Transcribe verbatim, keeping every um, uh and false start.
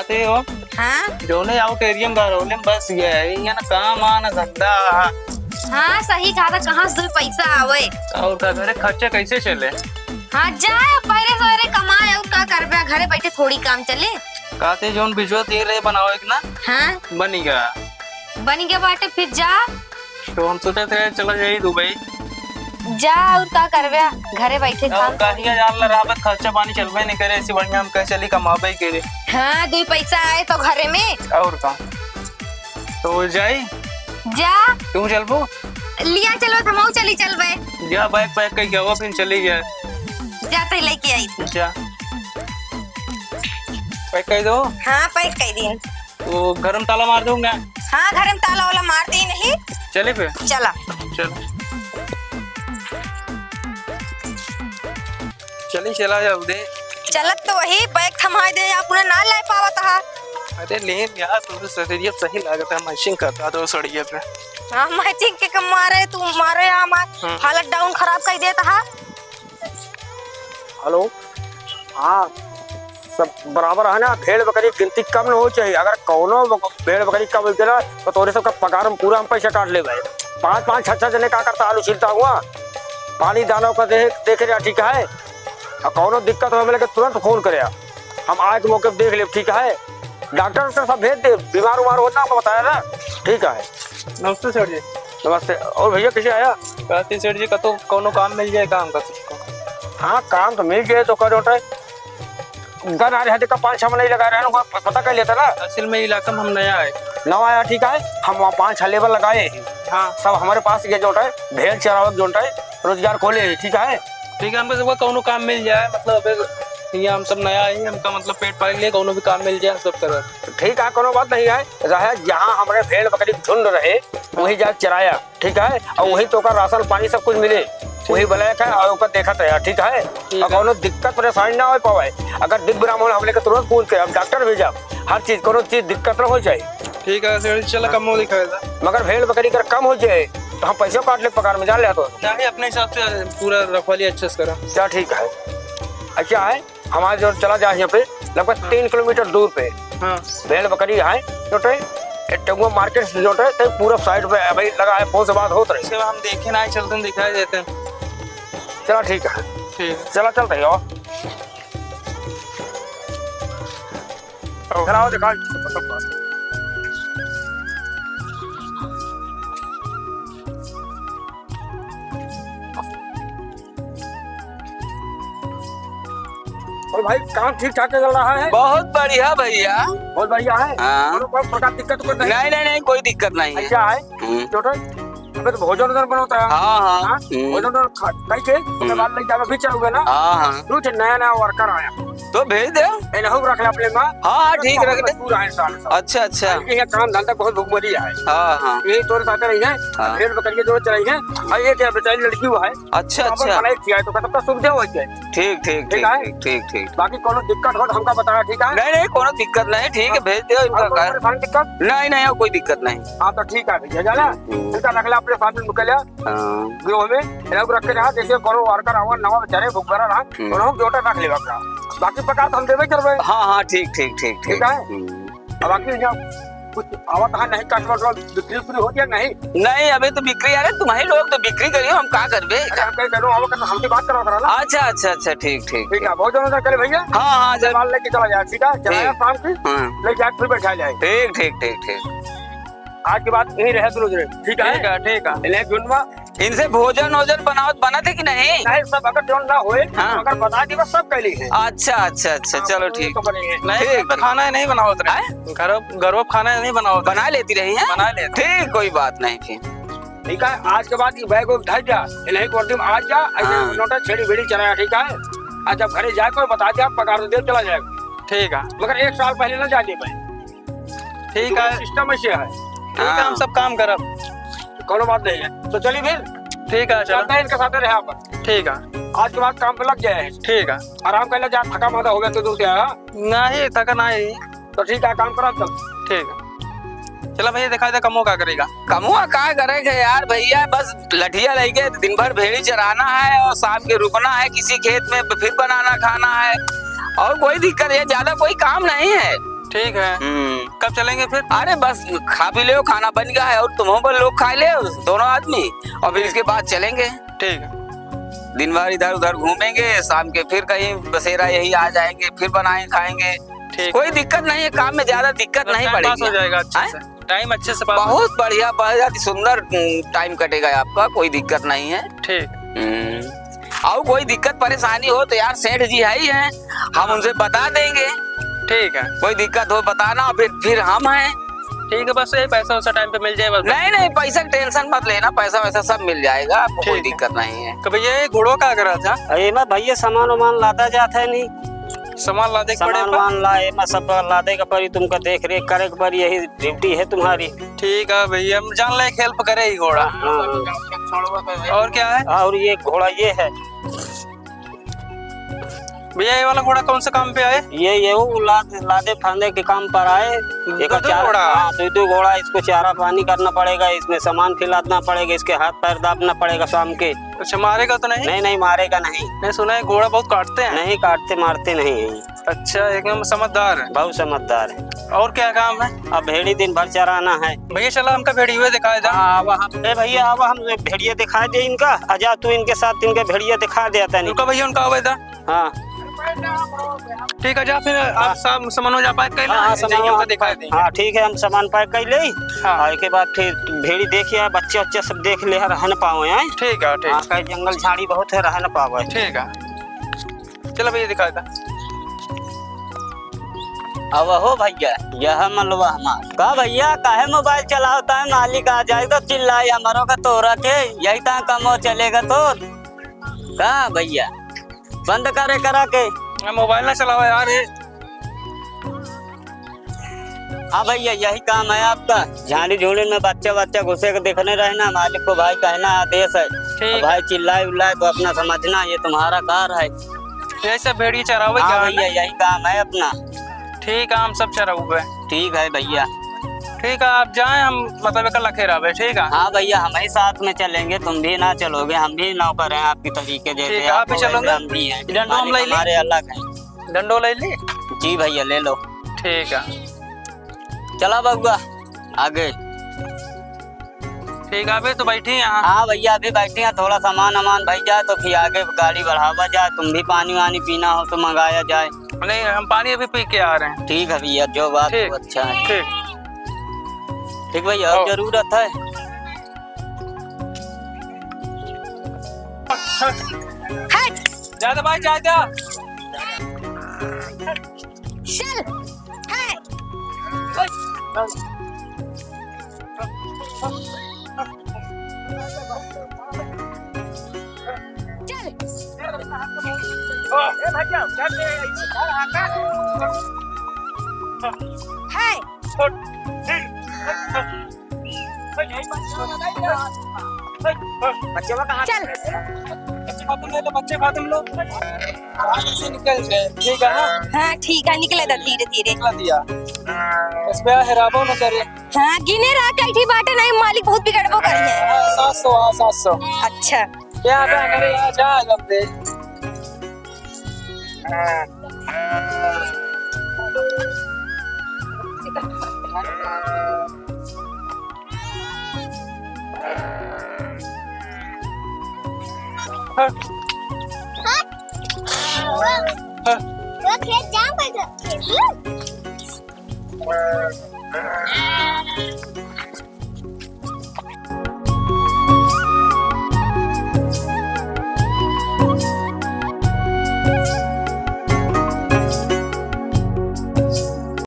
अरे हो, हाँ? जौने out area में गरौले में बस गए, ये ना काम आना धंधा। हाँ, सही कहा था, कहाँ से दो पैसा आवे? और का, घरे खर्चा कैसे चले? हाँ, जाए पहले सवेरे कमाए, और का करबे, घरे बैठे थोड़ी काम चले। कहते जौन बिजुआ दे रहे बनावे के ना, हाँ? बनी गया। बनी गया बाटे, फिर जा। तो हम सोचे थे चला जाई दुबई। जा, और का करबे, घरे बैठे और काम। कहिया जान ला, रात खर्चा पानी चलबे नहीं करे, ऐसी बढ़िया हम कहे चली कमाबे ही करे। हाँ, दो पैसा आए तो घरे में। और का, तो जाई। जा। तू चलबो? लिया चलो, हमहू चली चलबे। जा, bag pack कई गया, वो फिर चली गया। जा, तो लेके आई। जा। Pack कर दो। हाँ, pack कर दी। तो घर में ताला मार दूंगा। हाँ, घर में ताला वाला मार दी नहीं। चले फिर? चला। चल। चली, चला जाओ दे। चलत तो वही, bag थमाए दे, अपना ना ले पावत हा। अरे ले यार, तू तो सही, ये सही लागत है, matching करता तो सड़िया पे। हाँ, matching के कम मारे, तू मारे हमार हाँ। हालत down खराब कर देता हा। Hello, हाँ, सब बराबर है ना? भेड़ बकरी की गिनती कम न हो चाहिए। अगर कौनो बक-, भेड़ बकरी कम हो गया ना, तो तोरे सबका पगार में पूरा हम पैसा काट लेबे। पाँच पाँच छह छह जने का करता, आलू छीलता हुआ, पानी दाना का देख, देखे रहा, ठीक है? और कौनो दिक्कत हो, हमरे के तुरंत फोन करे, हम आए के मौके पे देख लेब, ठीक है? डॉक्टर से सब भेज दे, बीमार उमार होता हमको बताया ना, ठीक है? नमस्ते सेठ जी। नमस्ते। और भैया कैसे आया? कहते सेठ जी, कतो कौनो काम मिल जाए, काम का सबको। हाँ, काम तो मिल जाए तो कर उठे। गन आ रहे हैं, देखा, पाँच छह महीने लगा रहे हैं, उनको प-, पता कर लेता ना। असल में इलाका में हम नया आए। नवा आया, ठीक है, हम वहाँ पाँच छह labour लगाए हैं। हाँ। सब हमारे पास ये जो है, भेड़ चरावक जो है, रोजगार खोले हैं, ठीक है। ठीक है, हमको सबका कौनो काम मिल जाए, मतलब, अबे, ये हम सब नया आए हैं, हमका, मतलब, पेट पाले के लिए कौनो भी काम मिल जाए, हम सब करब। ठीक है, कौनो बात नहीं है। रहे, जहाँ हमारे भेड़ बकरी के झुंड रहे, वही जाके चराया, ठीक है, और वही तो ओकर राशन पानी सब कुछ मिले, वही black है और ओकर देखत रहे, ठीक है, ठीक और है। कौनो दिक्कत परेशानी ना हो पावे। अगर दिख बिराम हो, हम लेके तुरंत पहुँच के हम डॉक्टर भेजब, हर चीज, कौनो चीज दिक्कत ना हो जाए। ठीक है, सेठ जी, चला, कमो दिखाए दा। मगर भेड़ बकरी कर कम हो जाए, तो हम पैसों काट ले पगार में, जान ले तो। नहीं, अपने हिसाब से पूरा रखवाली अच्छे से करा। चल, ठीक है। अच्छा है, हमारे जो चला जाए यहाँ पे लगभग हाँ। तीन किलोमीटर दूर पे हाँ। भेड़ बकरी है, जो टे, ए, टंगुआ market से जो टे, ते पूरा side पे अभी लगा है, फोन से बात होत रही। इसके बाद हम देखे ना, चलते हैं, दिखाई देते हैं। चला, ठीक है। ठीक है। चला, चलते हैं, आओ। आओ। चला, आओ, दिखाओ। और भाई, काम ठीक ठाक चल रहा है? बहुत बढ़िया भैया। बहुत बढ़िया है? हाँ। और कोई प्रकार दिक्कत तो नहीं? नहीं, नहीं, नहीं, कोई दिक्कत नहीं है। अच्छा है? हम्म। टोटल? अबे तो भोजन उधर बनता है। हाँ, हाँ। हाँ? हम्म। भोजन उधर खा-, खाई के, उसके हम्म। बाद ले जावे, फिर चलोगे ना? हाँ, हाँ। दो ठे नया, नया worker आया। तो भेज दे। ए, लहू रख ले अपने माँ। हाँ, हाँ, ठीक, बहुत रख दे। मजबूर है इंसान सब। अच्छा, अच्छा। इनके यहाँ काम धंधा बहुत भुखमरी है। हाँ, हाँ। यही तोरे साथ रही है, हाँ। भेड़ बकरिया जो चलाई है, और ये क्या बेचारी लड़की हुआ है, अच्छा, तो अपन अच्छा। पढ़ाई किया है, तो सबका सुविधा हो जाए। ठीक, ठीक, ठीक ठीक, है? ठीक, ठीक, ठीक। बाकी कोनो दिक्कत हो तो हमका बताया, ठीक है? नहीं, नहीं, कोनो दिक्कत नहीं, ठीक है, हाँ। भेज दो इनका और कोनो घर। परेशानी दिक्कत? नहीं, नहीं, और कोई दिक्कत नहीं। हाँ, तो ठीक है भैया, जाना? हम्म। इनका रख ले अपने साथ में, मुकल हाँ। गिरोह में, ये लोग रख के रहा, जैसे कोनो worker आवा, नवा बेचारे भुखमरा रहा, हम्म। उन्होंने जोटा रख लेवा का। बाकी पगार तो हम देबे करबे। हाँ, हाँ, ठीक, ठीक, ठीक, ठीक ठीक। है? हम्म। अब बाकी यहाँ कुछ आवत है नहीं, customer लोग बिक्री उक्री होती है नहीं? नहीं, अबे तो बिक्री, अरे तुम्हारे लोग तो बिक्री करियो, हम का करबे? अरे हम कहीं करो, आवत है तो हमसे बात करो, करो ना। अच्छा, अच्छा, अच्छा, ठीक, ठीक, ठीक है, ठीक। बहुत जरूरत है, चले भैया। हाँ, हाँ, जब माल लेके चला जाए, ठीक है? चला ठीक। जाए शाम की, हाँ। ले जाए, फिर बैठा जाए। ठीक, ठीक, ठीक, ठीक। आज के बाद यहीं रहे दोनों जने, ठीक है? ठीक है, ठीक है। इन्हें झुंड में इनसे भोजन ओजन बनावत, बनत है कि नहीं? नहीं, सब अगर जौन ना होए, हाँ। अगर बता दी, बस सब कैली है। अच्छा, अच्छा, अच्छा, हाँ, चलो वो ठीक। तो बनी है। नहीं, ठीक, घर पे बनी। खाना ही नहीं बनावत रहे। हैं? घर, घर पे खाना ही नहीं बनावत रहे। बना लेती रही हैं? बना लेती। ठीक, कोई बात नहीं फिर। ठीक है, आज के बाद ये bag उग धर जा, इन्हें को तुम आज जा, ऐसे हाँ। नोटा छेड़ी बेड़ी चलाया, ठीक है? आज जब घरे जाए, कोई बता दे, आप पगार दे, चला जाए। ठीक है। मगर एक साल पहले ना जाए दे भाई। ठीक है। System ऐसे है। ठीक है, हम हाँ। सब काम करब। कोनो बात नहीं है। तो चलिए फिर। ठीक है, चलो। चलते हैं, इनके साथ रहे आप। ठीक है। आज के बाद काम पे लग जाए। ठीक है। आराम कर ले, जा थका मांदा हो गया तो दूर से आया। नहीं, थका नहीं। तो ठीक है, काम करो तब। ठीक है। चला भैया, दिखाई दे कमो का करेगा। कमुआ का करे के यार भैया, बस लठिया लेके दिन भर भेड़ी चराना है और शाम के रुकना है किसी खेत में, फिर बनाना खाना है और कोई दिक्कत है, ज्यादा कोई काम नहीं है। ठीक है। हम्म। कब चलेंगे फिर? अरे बस खा भी लेव, खाना बन गया है और तुम हो बस लोग खा लेव, दोनों आदमी, और फिर ठीक। इसके बाद चलेंगे। ठीक है। दिन भर इधर उधर घूमेंगे, शाम के फिर कहीं बसेरा यही आ जाएंगे, फिर बनाएंगे खाएंगे। ठीक। कोई दिक्कत नहीं है, काम में ज्यादा दिक्कत मतलब नहीं time pass पड़ेगी। हो जाएगा अच्छे हैं? से। Time अच्छे से pass हो बहुत बढ़िया, बहुत सुंदर, हम्म, time कटेगा आपका, कोई दिक्कत नहीं है। ठीक। हम्म। और कोई दिक्कत परेशानी हो तो यार सेठ जी है ही हैं, हम उनसे बता देंगे। ठीक है। कोई दिक्कत हो बताना, फिर, फिर हम हैं। ठीक है, बस ये पैसा वैसा time पे मिल जाए बस। नहीं, नहीं, पैसा की tension मत लेना, पैसा वैसा सब मिल जाएगा आपको, कोई ठीक है। दिक्कत नहीं है। तो भैया, ये घोड़ों का करा था? अरे, मैं भैया सामान वामान लादा जात है नहीं। सामान लादे के पड़े सामान पर? वामान लाए, मैं सब लादे के पड़ी, तुमका देख रेख करे के पड़ी, यही duty है तुम्हारी। ठीक है भैया, हम जान ले help करे ही घोड़ा। हाँ, हाँ। और क्या है? और ये घोड़ा ये है। भैया, ये वाला घोड़ा कौन से काम पे आए? ये, ये वो लाद-, लादे फांदे के काम पर आए। दो, एक दो चार, घोड़ा? हाँ, दो, दो घोड़ा, इसको चारा पानी करना पड़ेगा, इसमें सामान खिलाना पड़ेगा, इसके हाथ पैर दाबना पड़ेगा शाम के। अच्छा, मारेगा तो नहीं? नहीं, नहीं, मारेगा नहीं। नहीं, सुना है घोड़ा बहुत काटते हैं। नहीं, काटते मारते नहीं हैं। अच्छा, एकदम समझदार है। बहुत समझदार है। और क्या काम है? अब भेड़ी दिन भर चराना है। भैया, चला हमका भेड़िए दिखाए दा। हाँ, आवा हम, ए भैया, आवा हम भेड़िए दिखाए दे इनका। आ जा तू इनके साथ, इनके भेड़िए दिखा दे तनी। रुका भैया, उनका आवे दा। हाँ। ठीक है, जा फिर आप हाँ। साम-, सामान हो जा pack कर ले, हाँ, हाँ, जाइए, सामान उनका हाँ। दिखाए देंगे। हाँ, ठीक है, हम सामान pack कर ले। हाँ। और के बाद फिर भेड़ी देखिए, बच्चे उच्चे सब देख ले, रह न पावे हैं। ठीक है, ठीक। हाँ, कहीं जंगल झाड़ी बहुत है, रह न पावे। ठीक है। चलो भैया, दिखा दे। अब हो भैया, यह मलवा हमार। का भैया, काहे mobile चलावता है? मालिक आ जाए तो चिल्लाई हमरो का तोरा के, यही ता कमो चलेगा तो। का भैया, बंद करे करा के। मैं mobile ना चलावा यार, ये। हाँ भैया, यही काम है आपका। झाड़ी झूड़ी में बच्चा बच्चा घुसे के देखने रहना, मालिक को भाई कहना आदेश है। ठीक। और भाई चिल्लाए उल्लाए तो अपना समझना, ये तुम्हारा कार है। यही सब भेड़ी चरावे हाँ क्या है भैया, ना? यही काम है अपना। ठीक है, हम सब चरावे। ठीक है भैया। ठीक है, आप जाएं, हम मतलब एक लखे रहबे, ठीक है? हाँ भैया, हम ही साथ में चलेंगे, तुम भी ना चलोगे, हम भी नौकर हैं आपकी तरीके जैसे, ठीक है, आप आप भी हो वैसे चलोगे? हम भी हैं। डंडो हम मालिक ले ली? हमारे अलग हैं। डंडो ले ली? जी भैया, ले लो। ठीक है। चला बबुआ, आगे। ठीक है, अभी तो बैठी यहाँ। हाँ भैया, अभी बैठी हैं, थोड़ा सामान वामान भई जाए तो फिर आगे गाड़ी बढ़ावा जाए, तुम भी पानी वानी पीना हो तो मंगाया जाए। नहीं, हम पानी अभी पी के आ रहे हैं। ठीक है भैया, जो बात ठीक। हो अच्छा है। ठीक। ठीक भैया, और हाँ। जरूरत है? हट। ज्यादा भाई, ज्यादा। चल। है। चल। है। बच्चे बा कहाँ चल। बच्चे खत्म ले लो, बच्चे खत्म लो। आराम से निकल गए, ठीक है ना? हाँ, ठीक है, निकले दा धीरे धीरे। निकला दिया। इस पे हेराबो न करे। हाँ, गिने रहा, कैठी बाटे नहीं, मालिक बहुत बिगड़बो करे है। हाँ, सात सौ, हाँ, सात सौ। अच्छा। क्या आता है, अरे यहाँ जा, जल्दी। वो खेत जाम कर दो।